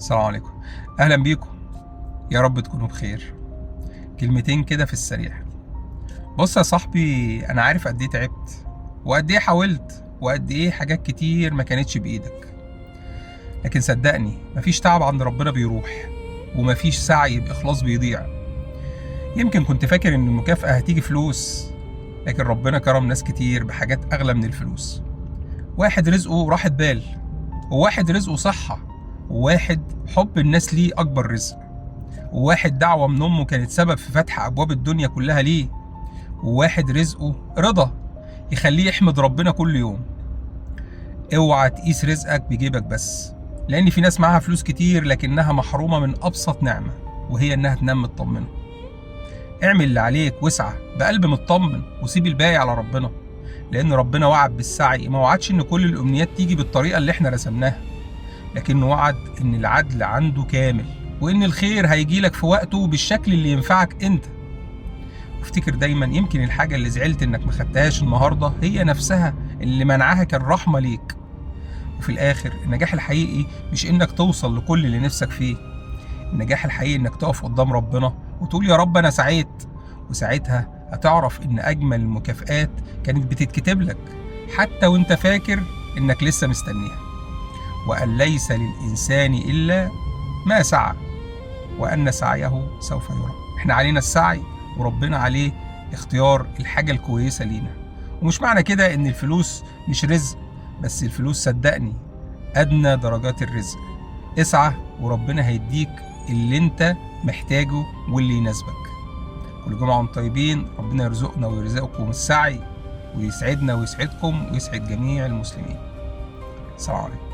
السلام عليكم، اهلا بيكم، يا رب تكونوا بخير. كلمتين كده في السريع. بص يا صاحبي، انا عارف قد ايه تعبت وقد ايه حاولت وقد ايه حاجات كتير ما كانتش بايدك، لكن صدقني مفيش تعب عند ربنا بيروح، ومفيش سعي باخلاص بيضيع. يمكن كنت فاكر ان المكافأة هتيجي فلوس، لكن ربنا كرم ناس كتير بحاجات اغلى من الفلوس. واحد رزقه راحة بال، وواحد رزقه صحة، وواحد حب الناس ليه أكبر رزق، وواحد دعوة من أمه كانت سبب في فتح أبواب الدنيا كلها ليه، وواحد رزقه رضا يخليه يحمد ربنا كل يوم. اوعى تقيس رزقك بجيبك بس، لأن في ناس معاها فلوس كتير لكنها محرومة من أبسط نعمة، وهي إنها تنام مطمنة. اعمل اللي عليك واسعى بقلب مطمن وسيب الباقي على ربنا، لأن ربنا وعد بالسعي، ما وعدش إن كل الأمنيات تيجي بالطريقة اللي إحنا رسمناها، لكنه وعد إن العدل عنده كامل، وإن الخير هيجيلك في وقته بالشكل اللي ينفعك أنت. وافتكر دايما، يمكن الحاجة اللي زعلت إنك ما خدتهاش النهاردة هي نفسها اللي منعها كان رحمة ليك. وفي الآخر النجاح الحقيقي مش إنك توصل لكل اللي نفسك فيه، النجاح الحقيقي إنك تقف قدام ربنا وتقول يا رب أنا سعيت، وساعتها هتعرف إن أجمل المكافآت كانت بتتكتب لك حتى وإنت فاكر إنك لسه مستنيها. وأن ليس للإنسان إلا ما سعى، وأن سعيه سوف يرى. إحنا علينا السعي وربنا عليه اختيار الحاجة الكويسة لينا. ومش معنى كده إن الفلوس مش رزق، بس الفلوس صدقني أدنى درجات الرزق. اسعى وربنا هيديك اللي انت محتاجه واللي يناسبك. كل جمعة وانتم طيبين، ربنا يرزقنا ويرزقكم السعي، ويسعدنا ويسعدكم ويسعد جميع المسلمين. السلام عليكم.